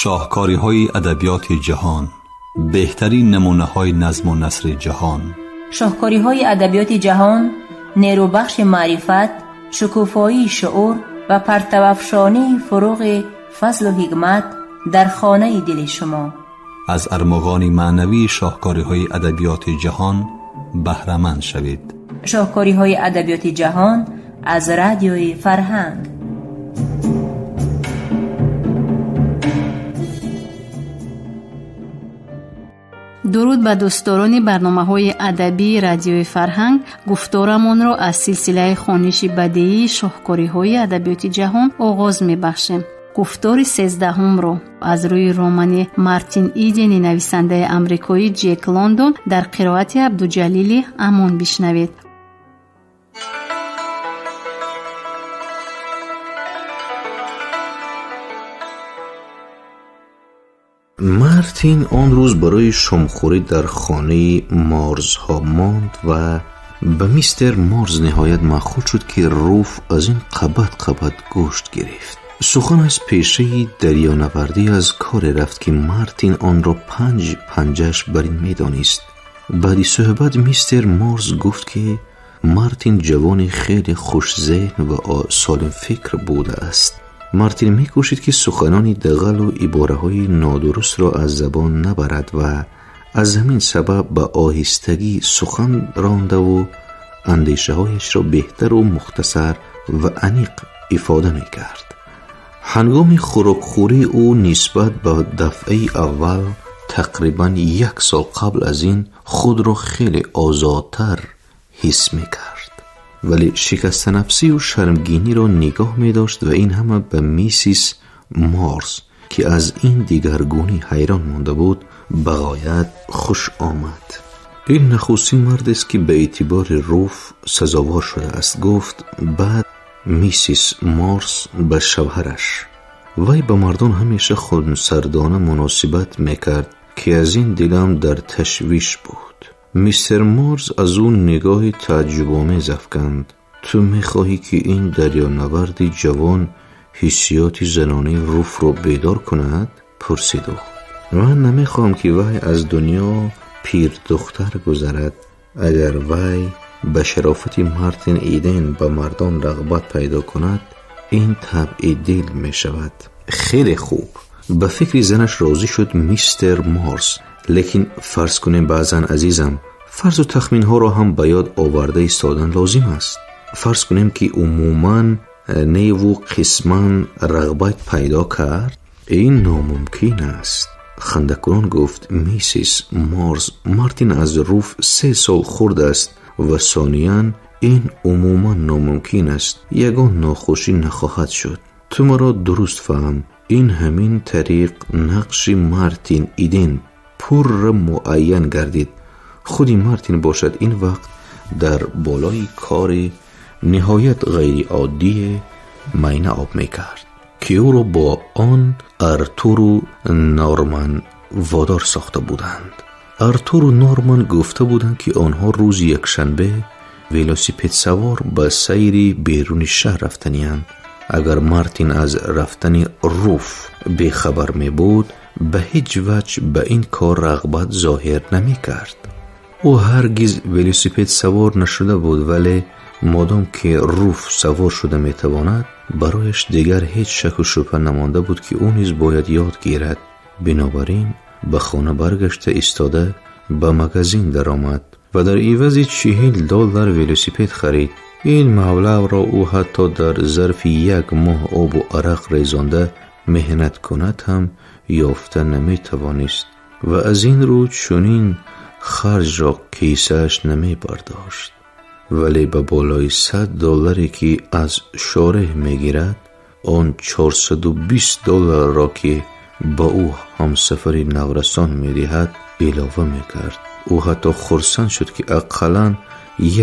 Шоҳкориҳои адабиёти ҷаҳон, беҳтарин намунаҳои назму насри ҷаҳон. Шоҳкориҳои адабиёти ҷаҳон нерӯбахши маърифат, шукуфоии шуур ва партавафшонии фуруғи фазлу ҳикмат дар хонаи дили шумо. Аз армуғони маънавии шоҳкориҳои адабиёти ҷаҳон баҳраманд шавед. Шоҳкориҳои адабиёти ҷаҳон аз Радиои Фарҳанг. Дуруд ба дӯстдорони барномаҳои адабии Радиои Фарҳанг. Гуфторамонро аз силсилаи хониши бадеии шоҳкориҳои адабиёти ҷаҳон оғоз мебахшем. Гуфтори 13-ҳумро аз рӯи романи Мартин Идени нависандаи амрикоӣ Ҷек Лондон дар қироати Абдуҷалили Амон бишнавед. Мартин он рӯз барои шомхӯрӣ дар хонаи Морзҳо монд ва ба мистер Морз ниҳоят маъқул шуд, ки Руф аз ин қабат қабат гӯшт гирифт. Сухан аз пешаи дарёнавардӣ аз коре рафт, ки Мартин онро панҷ панҷаш бар ин медонист. Баъди суҳбат мистер Морз гуфт, ки Мартин ҷавони хеле хушзеҳн ва солимфикр будааст. Мартин мекӯшид, ки суханони дағалу ибораҳои нодурустро аз забон набарад ва аз ҳамин сабаб ба оҳистагӣ сухан рондаву андешаҳояшро беҳтару мухтасар ва аниқ ифода мекард. Ҳангоми хӯрокхӯрӣ ӯ нисбат ба дафъаи аввал тақрибан як сол қабл аз ин худро хеле озодтар ҳис мекард, вале шикастанафсию шармгиниро нигоҳ медошт ва ин ҳама ба миссис Морз, ки аз ин дигаргунӣ ҳайрон монда буд, ба ғоят хуш омад. Ин нахустин мардест, ки ба эътибори Руф сазовор шудааст, гуфт баъд миссис Морз ба шавҳараш. Вай ба мардон ҳамеша хунсардона муносибат мекард, ки аз ин дилам дар ташвиш буд. Мистер Морз аз ӯ нигоҳи тааҷҷубомез афканд. Ту мехоҳӣ, ки ин дарёнаварди ҷавон ҳиссиёти занонаи Руфро бедор кунад? Пурсид ӯ. Ман намехоҳам, ки вай аз дунё пирдухтар гузарад. Агар вай ба шарофати Мартин Иден ба мардон рағбат пайдо кунад, ин табъи дил мешавад. Хеле хуб, ба фикри занаш розӣ шуд мистер Морз. Лекин фарз кунем баъзан, азизам, фарзу тахминҳоро ҳам ба ёд оварда истодан лозим аст. Фарз кунем, ки умуман неву қисман рағбат пайдо кард. Ин номумкин аст, хандакунон гуфт миссис Морз. Мартин аз Руф 3 сол хурд аст ва сониян ин умуман номумкин аст. Ягон нохушӣ нахоҳад шуд. Ту маро дуруст фаҳм. Ин ҳамин тариқ нақши Мартин Иден пурра муайян гардид. Худи Мартин бошад, ин вақт дар болои кори ниҳоят ғайриоддие майна об мекард, ки ӯро бо он Артуру Норман водор сохта буданд. Артуру Норман гуфта буданд, ки онҳо рӯзи якшанбе велосипедсавор ба сайри беруни шаҳр рафтаниянд. Агар Мартин аз рафтани Руф бехабар мебуд, ба ҳеҷ ваҷҳ ба ин кор рағбат зоҳир намекард. Ӯ ҳаргиз велосипедсавор нашуда буд, вале модом ки Руф савор шуда метавонад, барояш дигар ҳеҷ шаку шубҳа намонда буд, ки ӯ низ бояд ёд гирад. Бинобар ин ба хона баргашта истода ба магазин даромад ва дар ивази $40 велосипед харид. Ин маблағро ӯ ҳатто дар зарфи як моҳ обу арақ резонда меҳнат кунад ҳам ёфта наметавонист ва аз ин рӯ чунин харҷро кисааш намебардошт. Вале ба болои $100, ки аз шореҳ мегирад, он $420-ро, ки ба ӯ ҳамсафари наврасон медиҳад, илова мекард. Ӯ ҳатто хурсанд шуд, ки ақаллан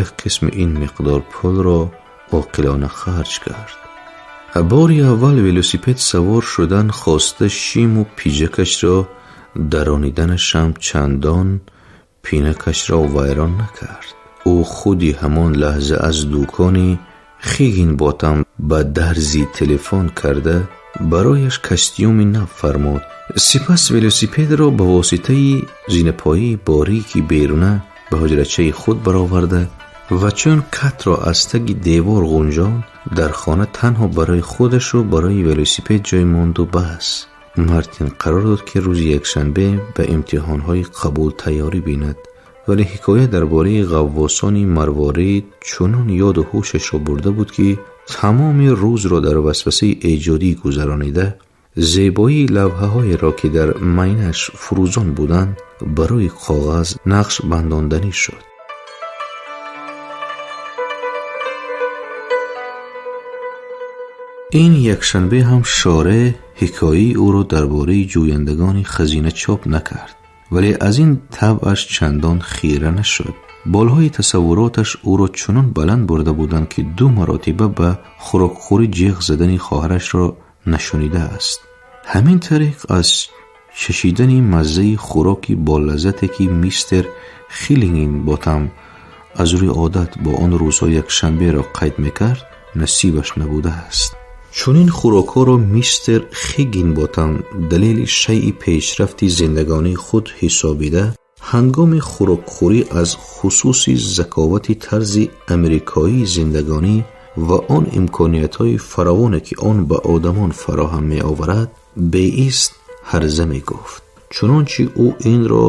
як қисми ин миқдор пулро оқилона харҷ кард. Бори аввал велосипед савор шудан хоста шиму пиҷакашро дарониданашам чандон пинакашро вайрон накард. Ӯ худи ҳамон лаҳза аз дукони Хигинботам ба дарзи телефон карда Барояш костюми нав фармуд. Сипас велосипедро ба воситаи зинапояи борики беруна ба ҳуҷрачаи худ бароварда ва чун Катро аз таги девор ғунҷонд, дар хона танҳо барои худашу барои велосипед ҷой монду бас. Мартин қарор дод, ки рӯзи якшанбе ба имтиҳонҳои қабул тайёрӣ бинад, вале ҳикоя дар бораи ғаввосони марворид чунон ёду ҳушашро бурда буд, ки тамоми рӯзро дар васвасаи эҷодӣ гузаронида, зебоии лавҳаҳоеро, ки дар майнаш фурӯзон буданд, барои коғаз нақш бандонданӣ шуд. Ин якшанбе ҳам шореҳ ҳикояи ӯро дар бораи ҷӯяндагони хазина чоп накард, вале аз ин табъаш чандон хира нашуд. Болҳои тасаввуроташ ӯро чунон баланд бурда буданд, ки ду маротиба ба хӯрокхӯрӣ ҷеғ задани хоҳарашро нашунидааст. Ҳамин тариқ аз чашидани маззаи хӯроки болаззате, ки мистер Хиллингботам аз рӯи одат бо он рӯзҳо якшанберо қайд мекард, насибаш набудааст. Чунин хӯрокҳоро мистер Хиггинботам далели шайъи пешрафти зиндагонии худ ҳисобида, ҳангоми хӯрокхӯрӣ аз хусуси заковати тарзи амрикоии зиндагонӣ ва он имкониятҳои фаровоне, ки он ба одамон фароҳам меоварад, беист ҳарза мегуфт. Чунончи ӯ инро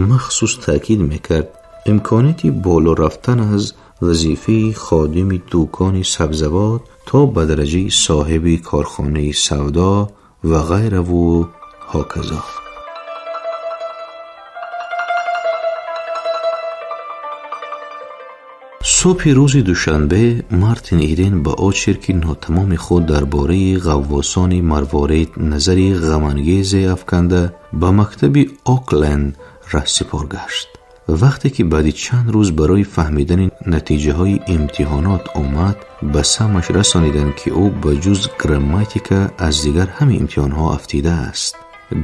махсус таъкид мекард, имконияти боло рафтан аз вазифаи ходими дукони сабзавот то ба дараҷаи соҳиби корхонаи савдо ва ғайраву ҳоказо. Субҳи рӯзи душанбе Мартин Иден ба очерки нотамоми худ дар бораи ғаввосони марворид назари ғамангезе афканда, ба мактаби Окленд раҳсипор гашт. Вақте ки баъди чанд рӯз барои фаҳмидани натиҷаҳои имтиҳонот омад, ба самъаш расониданд, ки ӯ ба ҷуз грамматика аз дигар ҳамаи имтиҳонҳо афтидааст.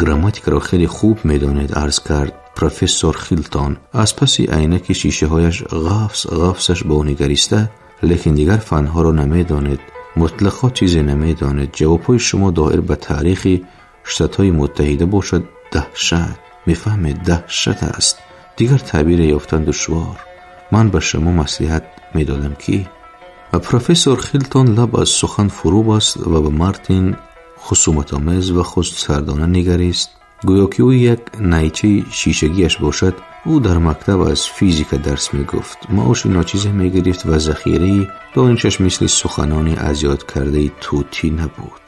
Грамматикаро хеле хуб медонед, арз кард профессор Хилтон аз паси айнаки шишаҳояш ғафс ғафсаш ба ӯ нигариста, лекин дигар фанҳоро намедонед, мутлақо чизе намедонед. Ҷавобҳои шумо доир ба таърихи Штатҳои Муттаҳида бошад даҳшат, мефаҳмед, даҳшат аст. Дигар таъбире ёфтан душвор. Ман ба шумо маслиҳат медодам, ки. Профессор Хилтон лаб аз сухан фурӯ баст ва ба Мартин хусуматомез ва худсардона нигарист, гӯё ки ӯ як найчаи шишагиаш бошад. Ӯ дар мактаб аз физика дарс мегуфт, маоши ночизе мегирифт ва захираи донишаш мисли суханони аз ёд кардаи тӯтӣ набуд.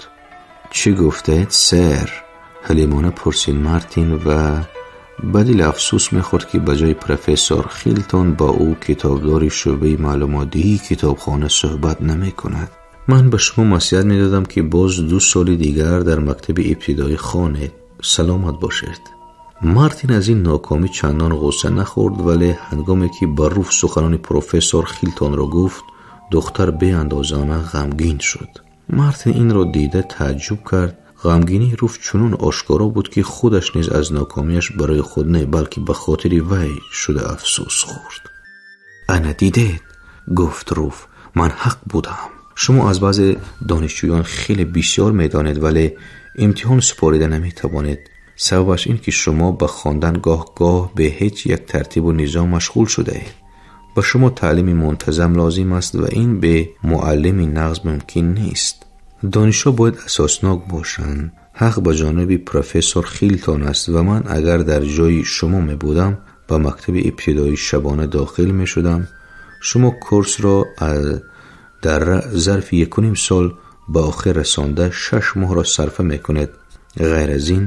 Чӣ гуфтед, сэр? Ҳалимона пурсид Мартин ва ба дил афсӯс мехӯрд, ки ба ҷои профессор Хилтон ба ӯ китобдори шӯъбаи маълумотдиҳии китобхона суҳбат намекунад. Ман ба шумо маслиҳат медодам, ки боз 2 соли дигар дар мактаби ибтидоӣ хонед. Саломат бошед. Мартин аз ин нокомӣ чандон ғусса нахӯрд, вале ҳангоме ки ба Руф суханони профессор Хилтонро гуфт, духтар беандозона ғамгин шуд. Мартин инро дида таъҷуб кард. Ғамгинии Руф чунон ошкоро буд, ки худаш низ аз нокомиаш барои худ не, балки ба хотири вай шуда афсӯс хӯрд. Ана дидед, гуфт Руф, ман ҳақ будам. Шумо аз баъзе донишҷӯён хеле бисёр медонед, вале имтиҳон супорида наметавонед. Сабабаш ин, ки шумо ба хондан гоҳ-гоҳ бе ҳеҷ як тартибу низом машғул шудаед. Ба шумо таълими мунтазам лозим аст ва ин бе муаллими нағз мумкин нест. Донишҳо бояд асоснок бошанд. Ҳақ ба ҷониби профессор Хилтон аст ва ман агар дар ҷои шумо мебудам, ба мактаби ибтидоӣ шабона дохил мешудам. Шумо курсро дар зарфи 1.5 сол ба охир расонда, 6 моҳро сарфа мекунед. Ғайр аз ин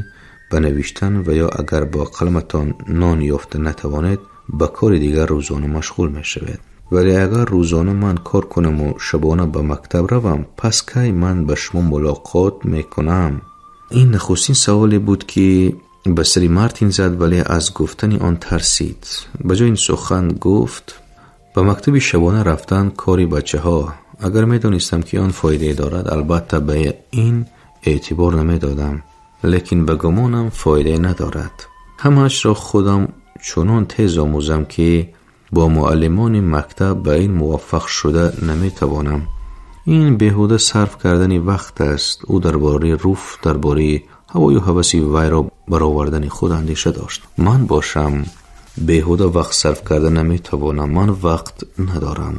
ба навиштан ва ё агар бо қаламатон нон ёфта натавонед, ба кори дигар рӯзона машғул мешавед. Вале агар рӯзона ман кор кунаму шабона ба мактаб равам, пас кай ман ба шумо мулоқот мекунам? Ин нахустин саволе буд, ки ба сари Мартин зад, вале аз гуфтани он тарсид. Ба ҷои ин сухан гуфт: ба мактаби шабона рафтан кори бачаҳо. Агар медонистам, ки он фоидае дорад, албатта ба ин эътибор намедодам, лекин ба гумонам фоидае надорад. Ҳамаашро худам чунон тез омӯзам, ки бо муаллимони мактаб ба ин муваффақ шуда наметавонам. Ин беҳуда сарф кардани вақт аст. Ӯ дар бораи Руф, дар бораи ҳавою ҳаваси вайро баровардани худ андеша дошт. Ман бошам, беҳуда вақт сарф карда наметавонам. Ман вақт надорам.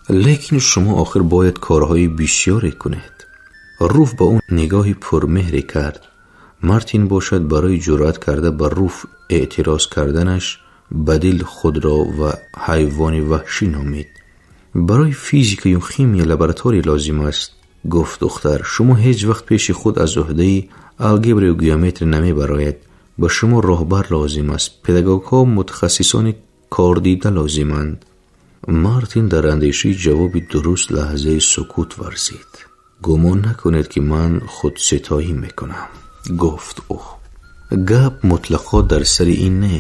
Лекин шумо охир бояд корҳои бисёре кунед. Руф ба ӯ нигоҳи пурмеҳре кард. Мартин бошад, барои ҷуръат карда ба Руф эътироз карданаш ба дил худро ва ҳайвони ваҳшӣ номид. Барои физикаю химия лаборатория лозим аст, гуфт духтар. Шумо ҳеҷ вақт пеши худ аз уҳдаи алгебраю геометрия намебароед. Ба шумо роҳбар лозим аст. Педагогҳо, мутахассисони кордида лозиманд. Мартин дар андешаи ҷавоби дуруст лаҳзаи сукут варзид. Гумон накунед, ки ман худситоӣ мекунам, гуфт ӯ. Гап мутлақо дар сари ин не,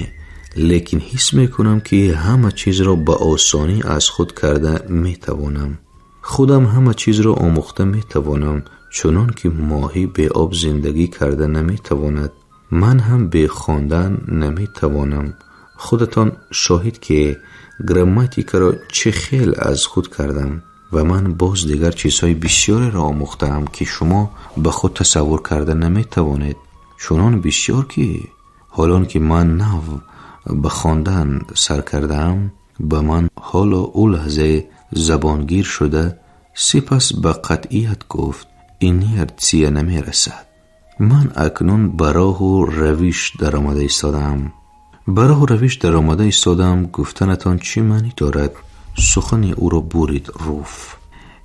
лекин ҳис мекунам, ки ҳама чизро ба осонӣ аз худ карда метавонам. Худам ҳама чизро омӯхта метавонам. Чунон ки моҳӣ бе об зиндагӣ карда наметавонад, ман ҳам бе хондан наметавонам. Худатон шоҳид, ки грамматикаро чӣ хел аз худ кардам. Ва ман боз дигар чизҳои бисёреро омӯхтаам, ки шумо ба худ тасаввур карда наметавонед. Чунон бисёр, ки ҳолон ки ман нав ба хондан сар кардаам, ба ман ҳоло. Ӯ лаҳзае забонгир шуда, сипас ба қатъият гуфт: инерсия намерасад. Ман акнун ба роҳу равиш даромада истодаам. Ба роҳу равиш даромада истодаам гуфтанатон чӣ маънӣ дорад? Сухани ӯро бурид Руф.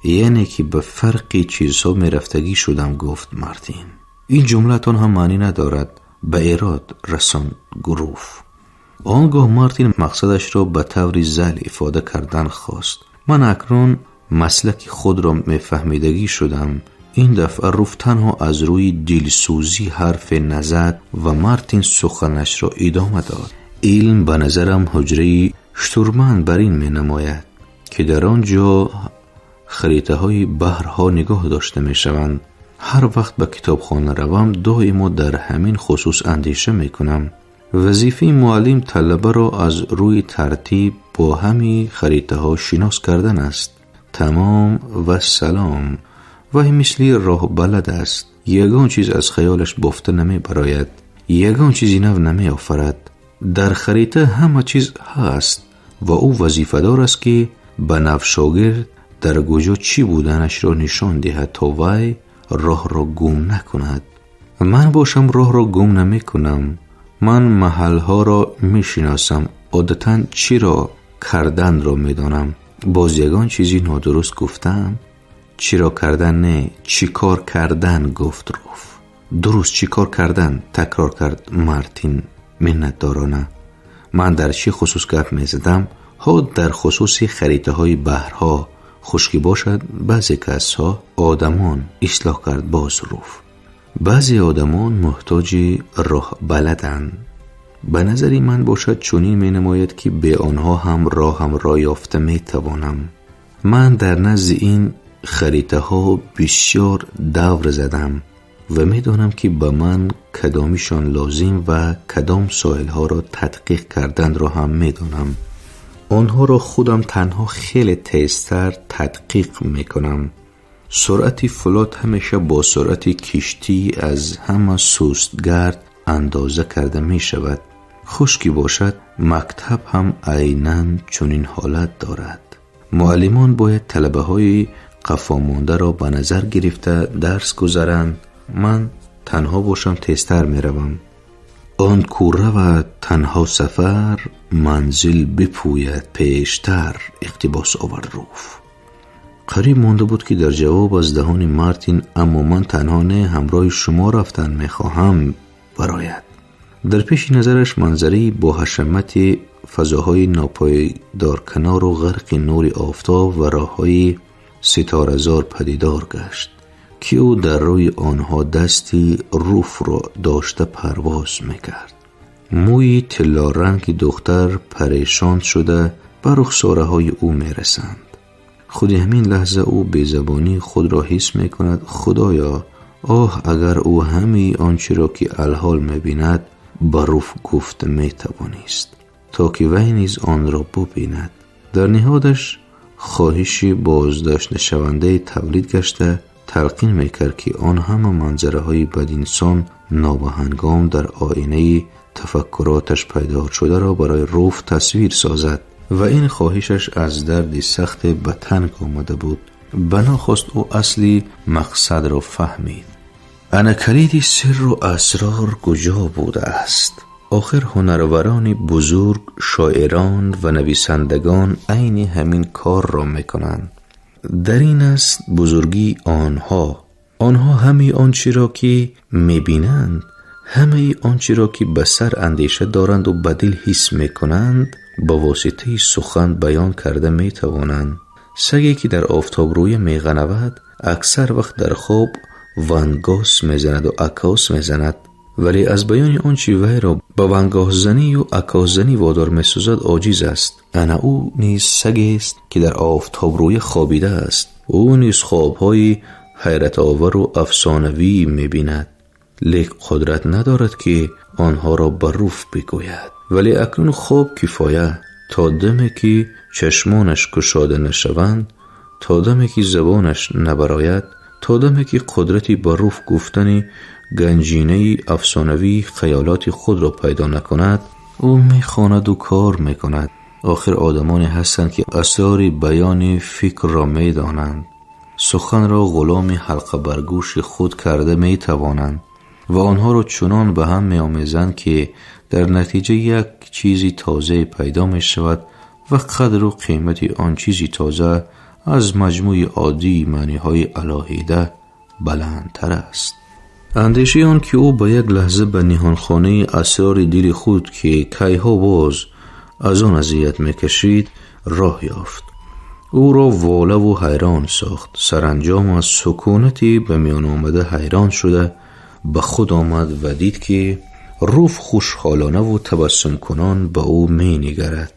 Яъне ки ба фарқи чизҳо мерафтагӣ шудам, гуфт Мартин. Ин ҷумлаатон ҳам маънӣ надорад, ба эрод расонд Руф. Он гоҳ Мартин мақсадашро ба таври зайл ифода кардан хост. Ман акнун маслаки худро мефаҳмидагӣ шудам. Ин дафъа Руф танҳо аз рӯи дилсӯзӣ ҳарфе назад ва Мартин суханашро идома дод. Илм ба назарам ҳуҷраи штурман бар ин менамояд, ки дар он ҷо харитаҳои баҳрҳо нигоҳ дошта мешаванд. Ҳар вақт ба китобхона равам, доимо дар ҳамин хусус андеша мекунам. Вазифаи муаллим талабаро аз рӯи тартиб бо ҳамин харитаҳо шинос кардан аст. Тамом, вассалом. Вай мисли роҳбалад аст. Ягон чиз аз хаёлаш бофта намебарояд, ягон чизи нав намеофарад. Дар харита ҳама чиз ҳаст ва ӯ вазифадор аст, ки ба навшогирд дар куҷо чӣ буданашро нишон диҳад, то вай роҳро гум накунад. Ман бошам, роҳро гум намекунам. Ман маҳалҳоро мешиносам, одатан чиро карданро медонам. Боз ягон чизи нодуруст гуфтаам? Чиро кардан не, чӣ кор кардан, гуфт Руф. Дуруст, чӣ кор кардан, такрор кард Мартин миннатдорона. Ман дар чӣ хусус гап мезадам? Ҳо, дар хусуси харитаҳои баҳрҳо. Хуш ки бошад, баъзе касҳо, одамон, ислоҳ кард боз Руф, баъзе одамон муҳтоҷи роҳбаладанд. Ба назари ман бошад, чунин менамояд, ки бе онҳо ҳам роҳамро ёфта метавонам. Ман дар назди ин харитаҳо бисёр давр задам ва медонам, ки ба ман кадомишон лозим ва кадом соҳилҳоро тадқиқ карданро ҳам медонам. Онҳоро худам танҳо хеле тезтар тадқиқ мекунам. Суръати флот ҳамеша бо суръати киштии аз ҳама сустгард андоза карда мешавад. Хуш ки бошад, мактаб ҳам айнан чунин ҳолат дорад. Муаллимон бояд талабаҳои қафомондаро ба назар гирифта дарс гузаранд. Ман танҳо бошам, тезтар меравам. Он ку равад танҳо сафар, манзил бипӯяд пештар, иқтибос овард Руф. Қариб монда буд, ки дар ҷавоб аз даҳони Мартин «Аммо ман танҳо не, ҳамроҳи шумо рафтан мехоҳам» барояд. Дар пеши назараш манзараи бо ҳашамати фазоҳои нопойдорканору ғарқи нури офтоб ва роҳҳои ситоразор падидор гашт, ки ӯ дар рӯи онҳо дасти Руфро дошта парвоз мекард. Мӯи тиллоранги духтар парешон шуда ба рухсораҳои ӯ мерасанд. Худи ҳамин лаҳза ӯ безабонии худро ҳис мекунад. Худоё, оҳ, агар ӯ ҳамаи он чиро, ки алҳол мебинад, ба Руф гуфта метавонист, то ки вай низ онро бубинад. Дар ниҳодаш хоҳиши боздоштнашавандаи тавлид гашта талқин мекард, ки он ҳама манзараҳои бадинсон нобаҳангом дар оинаи тафаккуроташ пайдо шударо барои Руф тасвир созад. Ва ин хоҳишаш аз дарди сахте ба танг омада буд. Ба нохост ӯ асли мақсадро фаҳмид. Ана калиди сирру асрор куҷо будааст? Охир ҳунарварони бузург, шоирон ва нависандагон айни ҳамин корро мекунанд. Дар ин аст бузургии онҳо. Онҳо ҳамаи он чиро, ки мебинанд, ҳамаи он чиро, ки ба сар андеша доранду ба дил ҳис мекунанд, ба воситаи сухан баён карда метавонанд. Саге, ки дар офтобрӯя меғанавад, аксар вақт дар хоб вангос мезанаду акос мезанад, вале аз баёни он чи вайро ба вангоҳзанию акосзанӣ водор месозад, оҷиз аст. Ана ӯ низ сагест, ки дар офтобрӯя хобидааст. Ӯ низ хобҳои ҳайратовару афсонавӣ мебинад, лек қудрат надорад, ки онҳоро ба Руф бигӯяд. Вале акнун хоб кифоя. То даме ки чашмонаш кушода нашаванд, то даме ки забонаш набарояд, то даме ки қудрати ба Руф гуфтани ганҷинаи афсонавии хаёлоти худро пайдо накунад, ӯ мехонаду кор мекунад. Охир одамоне ҳастанд, ки асрори баёни фикрро медонанд, суханро ғуломи ҳалқабаргӯши худ карда метавонанд ва онҳоро чунон ба ҳам меомезанд, ки дар натиҷа як чизи тозае пайдо мешавад ва қадру қимати он чизи тоза аз маҷмӯи оддии маъниҳои алоҳида баландтар аст. Андешаи он ки ӯ ба як лаҳза ба ниҳонхонаи асрори дили худ, ки кайҳо боз аз он азият мекашид, роҳ ёфт, ӯро волаву ҳайрон сохт. Саранҷом аз сукунати ба миён омада ҳайрон шуда ба худ омад ва дид, ки Руф хушҳолонаву табассумкунон ба ӯ менигарад.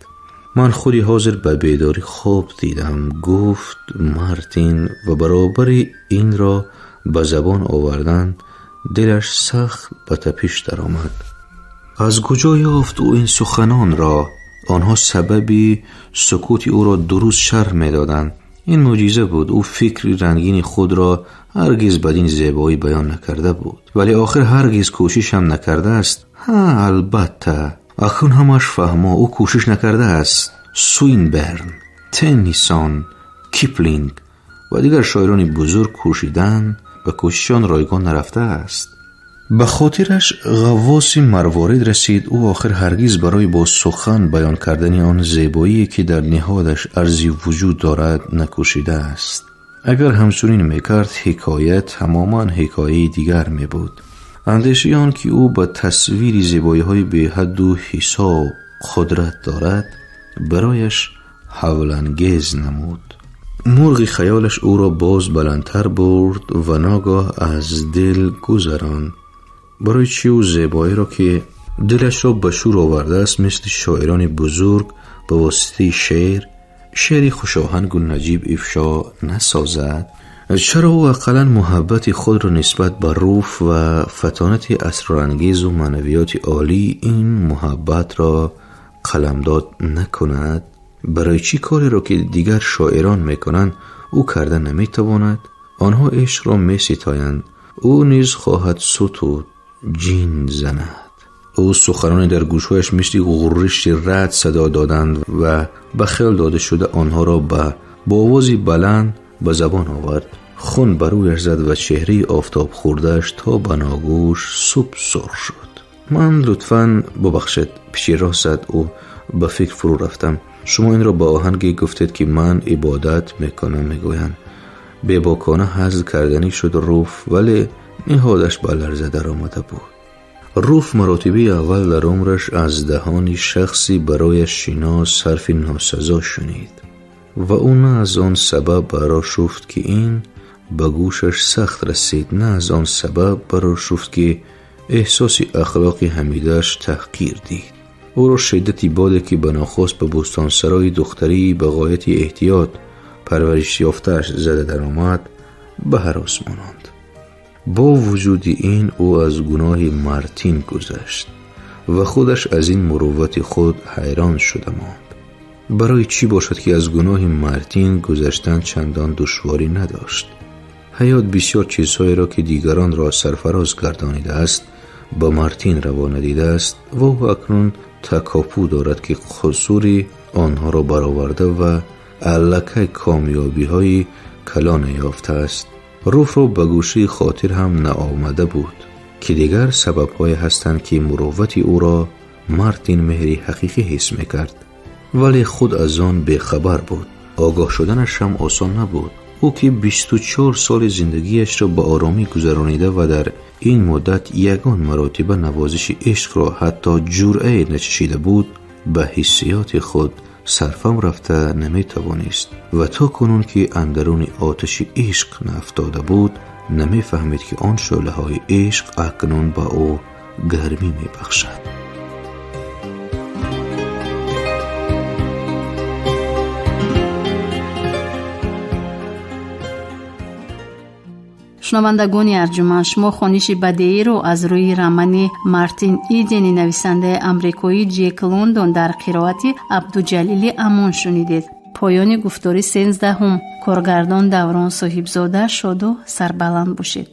Ман худи ҳозир ба бедорӣ хоб дидам, гуфт Мартин, ва баробари инро ба забон овардан дилаш сахт ба тапиш даромад. Аз куҷо ёфт ӯ ин суханонро? Онҳо сабаби сукути ӯро дуруст шарҳ медоданд. Ин мӯъҷиза буд. Ӯ фикри рангини худро ҳаргиз бадин зебоӣ баён накарда буд, вале охир ҳаргиз кӯшишам накардааст. Ҳа, албатта, акнун ҳамаш фаҳмо, ӯ кӯшиш накардааст. Суинберн, Теннисон, Киплинг ва дигар шоирони бузург кӯшиданд ва кӯшишон ройгон нарафтааст. Ба хотираш ғаввоси марворид расид. Ӯ охир ҳаргиз барои бо сухан баён кардани он зебоие, ки дар ниҳодаш арзи вуҷуд дорад, накӯшидааст. Агар ҳамчунин мекард, ҳикоя тамоман ҳикояи дигар мебуд. Андешаи он ки ӯ ба тасвири зебоиҳои беҳадду ҳисоб қудрат дорад, барояш ҳавлангез намуд. Мурғи хаёлаш ӯро боз баландтар бурд ва ногоҳ аз дил гузаронд. Барои чӣ ӯ зебоиро, ки дилашро ба шӯр овардааст, мисли шоирони бузург ба воситаи шеър, шеъри хушоҳангу наҷиб ифшо насозад? Чаро ӯ ақаллан муҳаббати худро нисбат ба Руф ва фатонати асрорангезу маънавиёти олии ин муҳаббатро қаламдод накунад? Барои чӣ кореро, ки дигар шоирон мекунанд, ӯ карда наметавонад? Онҳо ишқро меситоянд, ӯ низ хоҳад сутуд, ҷин занад. Ӯ суханоне дар гӯшҳояш мисли ғурриши рад садо доданд ва ба хиёл дода шуда онҳоро бо овози баланд ба забон овард. Хун ба рӯяш зад ва чеҳраи офтобхӯрдааш то ба ногӯш суб сурх шуд. Ман лутфан бубахшед, пеши роҳ зад ӯ, ба фикр фурӯ рафтам. Шумо инро ба оҳанге гуфтед, ки ман ибодат мекунам, мегӯянд. Бебокона ҳазл карданӣ шуд Руф, вале ниҳодаш ба ларза даромада буд. Руф маротибаи аввал дар умраш аз даҳони шахси барояш шинос ҳарфи носазо шунид ва ӯ на аз он сабаб барошуфт, ки ин ба гӯшаш сахт расид, на аз он сабаб барошуфт, ки эҳсоси ахлоқи ҳамидааш таҳқир дид. Ӯро шиддати боде, ки ба нохост ба бӯстонсарои духтарии ба ғояти эҳтиёт парваришёфтааш зада даромад, ба ҳарос мононд. Бо вуҷуди ин ӯ аз гуноҳи Мартин гузашт ва худаш аз ин муруввати худ ҳайрон шуда монд. Барои чӣ бошад, ки аз гуноҳи Мартин гузаштан чандон душворӣ надошт. Ҳаёт бисёр чизҳоеро, ки дигаронро сарфароз гардонидааст, ба Мартин раво надидааст ва ӯ акнун такопӯ дорад, ки қусури онҳоро бароварда ва аллакай комёбиҳои калоне ёфтааст. Руфро ба гӯшаи хотир ҳам наомада буд, ки дигар сабабҳое ҳастанд, ки муруввати ӯро Мартин меҳри ҳақиқӣ ҳис мекард, вале худ аз он бехабар буд. Огоҳ шуданаш ҳам осон набуд. Ӯ ки 24 соли зиндагиашро ба оромӣ гузаронида ва дар ин муддат ягон маротиба навозиши ишқро ҳатто ҷуръае начашида буд, ба ҳиссиёти худ сарфам рафта наметавонист ва то кунун ки андаруни оташи ишқ наафтода буд, намефаҳмид, ки он шӯълаҳои ишқ акнун ба ӯ гармӣ мебахшад. Шунавандагони арҷуманд, шумо хониши бадеиро аз рӯи романи Мартин Идени нависандаи амрикоӣ Ҷек Лондон дар қироати Абдуҷалили Амон шунидед. Поёни гуфтори 13-ҳум. Коргардон Даврон Соҳибзода. Шоду сарбаланд бошед.